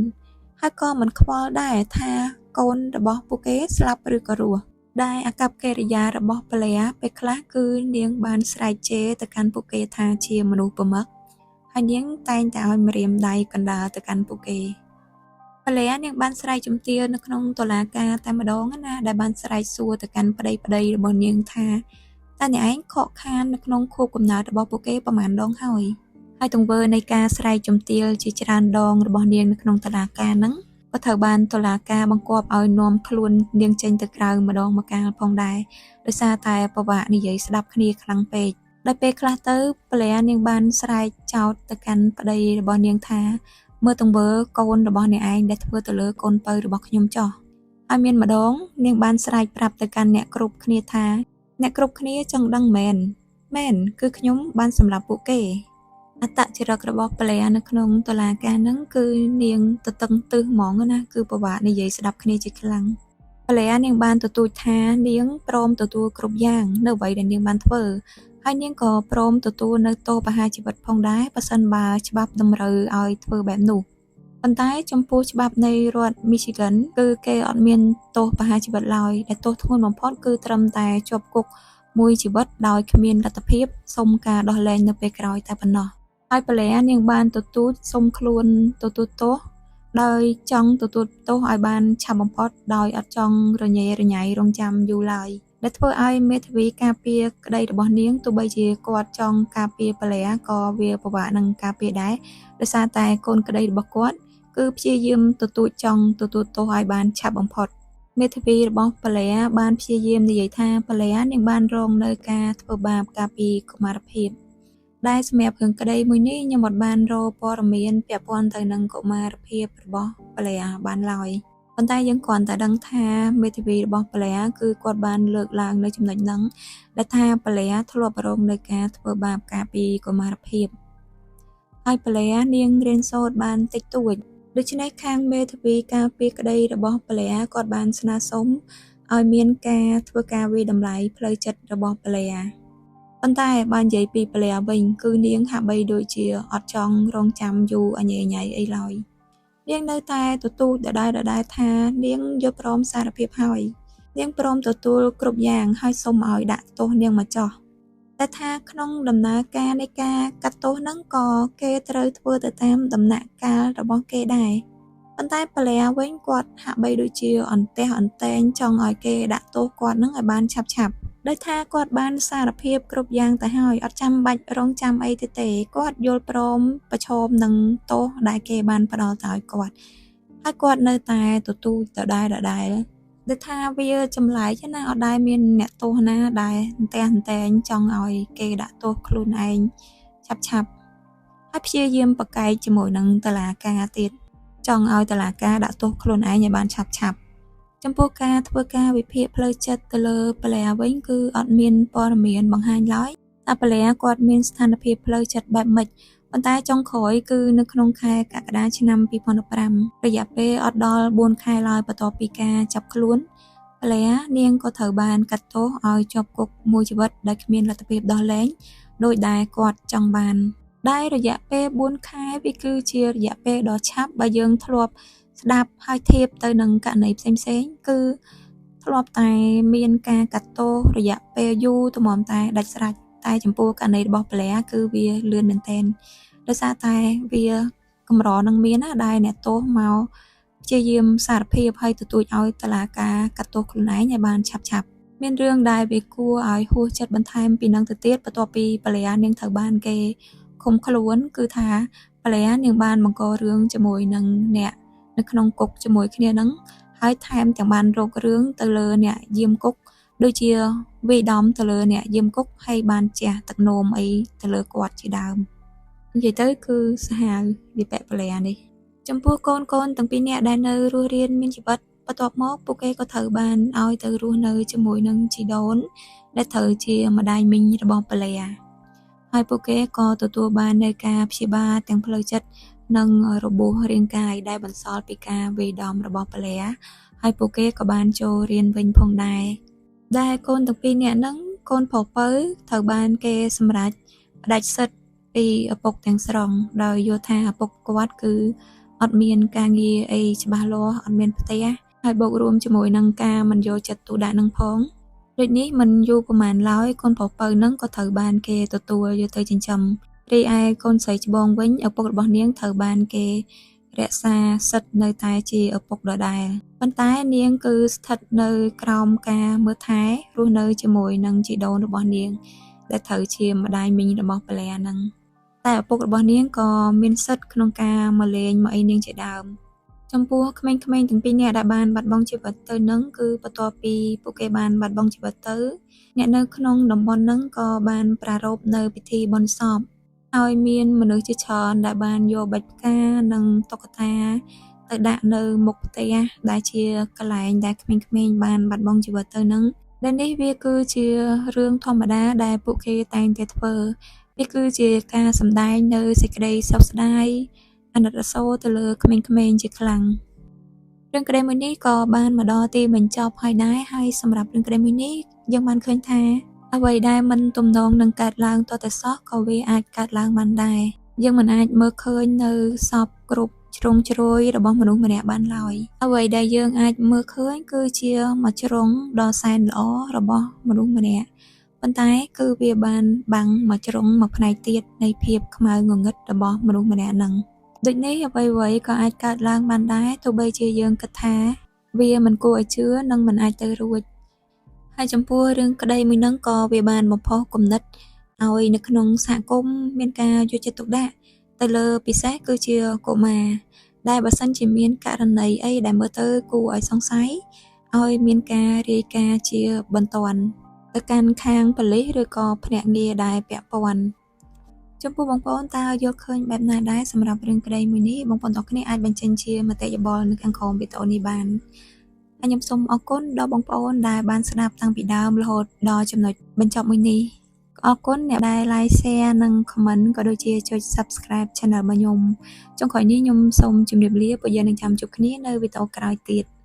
ហើយក៏មិនខ្វល់ដែរថាកូនរបស់ពួកគេស្លាប់ឬក៏រស់ដែលអាកប្បកិរិយារបស់ប្លែពេលខ្លះគឺនាងបានស្រែកជេរទៅកាន់ពួកគេថាជាមនុស្សប្រមឹកហើយនាងតែងតែឲ្យម្រាមដៃកណ្ដាលទៅកាន់ពួកគេប្លែនាងបានស្រែកជំទាវនៅក្នុងតុលាការតែម្ដងណាដែលបានស្រែកសួរទៅកាន់ប្តីរបស់នាងថាតើអ្នកឯងខកខាននៅក្នុងខួបកំណើតរបស់ពួកគេប្រមាណដងហើយហើយទង្វើនៃការស្រែកជំទាវជាច្រើនដងរបស់នាងនៅក្នុងតុលាការហ្នឹងក៏ត្រូវបានតុលាការបង្គាប់ឲ្យនាំខ្លួននាងចេញទៅក្រៅម្ដងម្កាលផងដែរដោយសារតែពិបាកនិយាយស្ដាប់គ្នាខ្លាំងពេកដោយពេលខ្លះទៅប្លែនាងបានស្រែកចោទទៅកាន់ប្តីរបស់នាងថាមើលទង្វើកូនរបស់អ្នកឯងដែលធ្វើទៅលើកូនពៅរបស់ខ្ញុំចោះហើយមានម្ដងនាងបានស្រែកប្រាប់ទៅកាន់អ្នកគ្រប់គ្នាថាអ្នកគ្រប់គ្នាចង់ដឹងមែនគឺខ្ញុំបានសម្លាប់ពួកគេអត្តចរិតរបស់ប្លែនៅក្នុងតុលាការហ្នឹងគឺនាងទទឹងទិសហ្មងណាគឺពិបាកនិយាយស្ដាប់គ្នាជាខ្លាំងប្លែនាងបានទទូចថានាងព្រមទទួលគ្រប់យ៉ាងនៅអ្វីដែលនាងបានធ្វើហើយនាងក៏ព្រមទទួលនៅទោសប្រហារជីវិតផងដែរប្រសិនបើច្បាប់តម្រូវឲ្យធ្វើបែបនោះ ប៉ុន្តែចំពោះច្បាប់នៃរដ្ឋ Michigan គឺគេអត់មានទោសប្រហារជីវិតឡើយដែលទោសធ្ងន់បំផុតគឺត្រឹមតែជាប់គុកមួយជីវិតដោយគ្មានលទ្ធភាពសុំការដោះលែងនៅពេលក្រោយតែប៉ុណ្ណោះហើយប្លែនាងបានទទូចសុំខ្លួនទទួលទោសដោយចង់ទទួលទោសឲ្យបានឆាប់បំផុតដោយអត់ចង់រញ៉េរញ៉ៃរងចាំយូរឡើយដែលធ្វើឲ្យមេធាវីការពារក្តីរបស់នាងទោះបីជាគាត់ចង់ការពារប្លែក៏វាពិបាកនឹងការពារដែរដោយសារតែកូនក្តីរបស់គាត់គឺព្យាយាមទទូចចង់ទទួលទោសឲ្យបានឆាប់បំផុតមេធាវីរបស់ប្លែបានព្យាយាមនិយាយថាប្លែនាងបានរងនៅការធ្វើបាបកាលពីកុមារភាពដែលសម្រាប់រឿងក្តីមួយនេះខ្ញុំអត់បានរកព័ត៌មានពាក់ព័ន្ធទៅនឹងកុមារភាពរបស់ប្លែបានឡើយប៉ុន្តែយើងគ្រាន់តែដឹងថាមេធាវីរបស់ប្លែគឺគាត់បានលើកឡើងនៅចំណុចហ្នឹងដែលថាប្លែធ្លាប់រងនៅការធ្វើបាបកាលពីកុមារភាពហើយប្លែនាងរៀនសូត្របានតិចតួចដូច្នេះខាងមេធាវីការពារក្តីរបស់ប្លែគាត់បានស្នើសុំឲ្យមានការធ្វើការវាយតម្លៃផ្លូវចិត្តរបស់ប្លែប៉ុន្តែបើនិយាយពីប្លែវិញគឺនាងហាក់បីដូចជាអត់ចង់រងចាំយូរអញញ៉ៃអីឡើយនាងនៅតែទទូចដដែលៗថានាងយល់ព្រមសារភាពហើយនាងព្រមទទួលគ្រប់យ៉ាងហើយសូមឲ្យដាក់ទោសនាងមកចោះតែថាក្នុងដំណើរការនៃការកាត់ទោសហ្នឹងក៏គេត្រូវធ្វើទៅតាមដំណាក់កាលរបស់គេដែរប៉ុន្តែប្លែវិញគាត់ហាក់បីដូចជាអន្ទះអន្ទែងចង់ឲ្យគេដាក់ទោសគាត់ហ្នឹងឲ្យបានឆាប់ៗដោយថាគាត់បានសារភាពគ្រប់យ៉ាងទៅហើយអត់ចាំបាច់រងចាំអីទៀតទេគាត់យល់ព្រមប្រឈមនឹងទោសដែលគេបានផ្ដល់ទៅឲ្យគាត់ហើយគាត់នៅតែទទូចដដែលៗដែលថាវាចម្លែកណាអត់ដែលមានអ្នកទោសណាដែលអន្ទះអន្ទែងចង់ឲ្យគេដាក់ទោសខ្លួនឯងឆាប់ៗហើយព្យាយាមប្រកែកជាមួយនឹងតុលាការទៀតចង់ឲ្យតុលាការដាក់ទោសខ្លួនឯងឲ្យបានឆាប់ៗចំពោះការធ្វើការវិភាគផ្លូវចិត្តទៅលើប្លែវិញគឺអត់មានព័ត៌មានបង្ហាញឡើយតែប្លែគាត់មានស្ថានភាពផ្លូវចិត្តបែបម៉េចប៉ុន្តែចុងក្រោយគឺនៅក្នុងខែកក្កដាឆ្នាំ2015រយៈពេលអត់ដល់4ខែឡើយបន្ទាប់ពីការចាប់ខ្លួនប្លែនាងក៏ត្រូវបានកាត់ទោសឲ្យជាប់គុកមួយជីវិតដោយគ្មានលទ្ធភាពដោះលែងដោយដែលគាត់ចង់បានដែលរយៈពេល4ខែវាគឺជារយៈពេលដ៏ឆាប់បើយើងធ្លាប់ស្ដាប់ហើយធៀបទៅនឹងករណីផ្សេងៗគឺធ្លាប់តែមានការកាត់ទោសរយៈពេលយូរទម្រាំតែដាច់ស្រេចតែចំពោះករណីរបស់ប្លែគឺវាលឿនមែនទែនដោយសារតែវាកម្រនឹងមានណាដែលអ្នកទោសមកព្យាយាមសារភាពហើយទទូចឲ្យតុលាការកាត់ទោសខ្លួនឯងឲ្យបានឆាប់ៗមានរឿងដែលវាគួរឲ្យហួសចិត្តបន្ថែមពីនឹងទៅទៀតបន្ទាប់ពីប្លែនាងត្រូវបានគេឃុំខ្លួនគឺថាប្លែនាងបានបង្ករឿងជាមួយនឹងអ្នកនៅក្នុងគុកជាមួយគ្នានឹងហើយថែមទាំងបានរករឿងទៅលើអ្នកយាមគុកដូចជាវាយដំទៅលើអ្នកយាមគុកហើយបានជះទឹកនោមអីទៅលើគាត់ជាដើមនិយាយទៅគឺសាហាវវិបប្លែនេះចំពោះកូនៗទាំងពីរនាក់ដែលនៅរស់រានមានជីវិតបន្ទាប់មកពួកគេក៏ត្រូវបានឲ្យទៅរស់នៅជាមួយនឹងជីដូនដែលត្រូវជាម្ដាយមីងរបស់ប្លែហើយពួកគេក៏ទទួលបាននៅការព្យាបាលទាំងផ្លូវចិត្តនិងរបួសរាងកាយដែលបន្សល់ពីការវាយដំរបស់ប្លែហើយពួកគេក៏បានចូលរៀនវិញផងដែរដែលកូនទាំងពីរនាក់ហ្នឹងកូនប្រុសពៅត្រូវបានគេសម្រេចផ្ដាច់សិទ្ធិពីឪពុកទាំងស្រុងដោយយល់ថាឪពុកគាត់គឺអត់មានការងារអីច្បាស់លាស់អត់មានផ្ទះហើយបូករួមជាមួយនឹងការមិនយកចិត្តទុកដាក់នឹងផងដូចនេះមិនយូរប្រហែលឡើយកូនប្រុសពៅនឹងក៏ត្រូវបានគេទទួលយកទៅចិញ្ចឹមរីឯកូនស្រីច្បងវិញឪពុករបស់នាងត្រូវបានគេរក្សាសិទ្ធិនៅតែជាឪពុកដដែលប៉ុន្តែនាងគឺស្ថិតនៅក្រោមការមើលថែរស់នៅជាមួយនឹងជីដូនរបស់នាងដែលត្រូវជាម្ដាយមីងរបស់ប្លែហ្នឹងតែឪពុករបស់នាងក៏មានសិទ្ធិក្នុងការមកលេងមកអីនាងជាដើមចំពោះក្មេងៗទាំងពីរនាក់ដែលបានបាត់បង់ជីវិតទៅនឹងគឺបន្ទាប់ពីពួកគេបានបាត់បង់ជីវិតទៅអ្នកនៅក្នុងតំបន់ហ្នឹងក៏បានប្រារព្ធនៅពិធីបុណ្យសពហើយមានមនុស្សជាច្រើនដែលបានយកបាច់ផ្កានិងតុក្កតាទៅដាក់នៅមុខផ្ទះដែលជាកន្លែងដែលក្មេងៗបានបាត់បង់ជីវិតទៅនឹងដែលនេះវាគឺជារឿងធម្មតាដែលពួកគេតែងតែធ្វើវាគឺជាការសម្ដែងនៅសេចក្តីសោកស្ដាយអាណិតអាសូរទៅលើក្មេងៗជាខ្លាំងរឿងក្តីមួយនេះក៏បានមកដល់ទីបញ្ចប់ហើយដែរហើយសម្រាប់រឿងក្តីមួយនេះយើងបានឃើញថាអ្វីដែលមិនទំនងនឹងកើតឡើងទាល់តែសោះក៏វាអាចកើតឡើងបានដែរយើងមិនអាចមើលឃើញនៅសពគ្រប់ ជ្រុងជ្រោយរបស់មនុស្សម្នាក់បានឡើយអ្វីដែលយើងអាចមើលឃើញគឺជាមួយជ្រុងដ៏សែនល្អរបស់មនុស្សម្នាក់ប៉ុន្តែគឺវាបានបាំងមួយជ្រុងមួយផ្នែកទៀតនៃភាពខ្មៅងងឹតរបស់មនុស្សម្នាក់ហ្នឹងដូចនេះអ្វីៗក៏អាចកើតឡើងបានដែរទោះបីជាយើងគិតថាវាមិនគួរឲ្យជឿនិងមិនអាចទៅរួចហើយចំពោះរឿងក្តីមួយហ្នឹងក៏វាបានបំផុសគំនិតឲ្យនៅក្នុងសហគមន៍មានការយកចិត្តទុកដាក់ទៅលើពិសេសគឺជាកុមារដែលបើសិនជាមានករណីអីដែលមើលទៅគួរឲ្យសង្ស័យឲ្យមានការរាយការណ៍ជាបន្ទាន់ទៅកាន់ខាងប៉ូលីសឬក៏ភ្នាក់ងារដែលពាក់ព័ន្ធចំពោះបងប្អូនតើយល់ឃើញបែបណាដែរសម្រាប់រឿងក្តីមួយនេះបងប្អូនទាំងគ្នាអាចបញ្ចេញជាមតិយោបល់នៅខាងក្រោមវីដេអូនេះបានហើយខ្ញុំសូមអរគុណដល់បងប្អូនដែលបានស្ដាប់តាំងពីដើមរហូតដល់ចំណុចបញ្ចប់មួយនេះអរគុណអ្នកដែល like share និង comment ក៏ដូចជាចុច subscribe channel របស់ខ្ញុំចុងក្រោយនេះខ្ញុំសូមជម្រាបលាពួកយើងនឹងចាំជួបគ្នានៅវីដេអូក្រោយទៀត។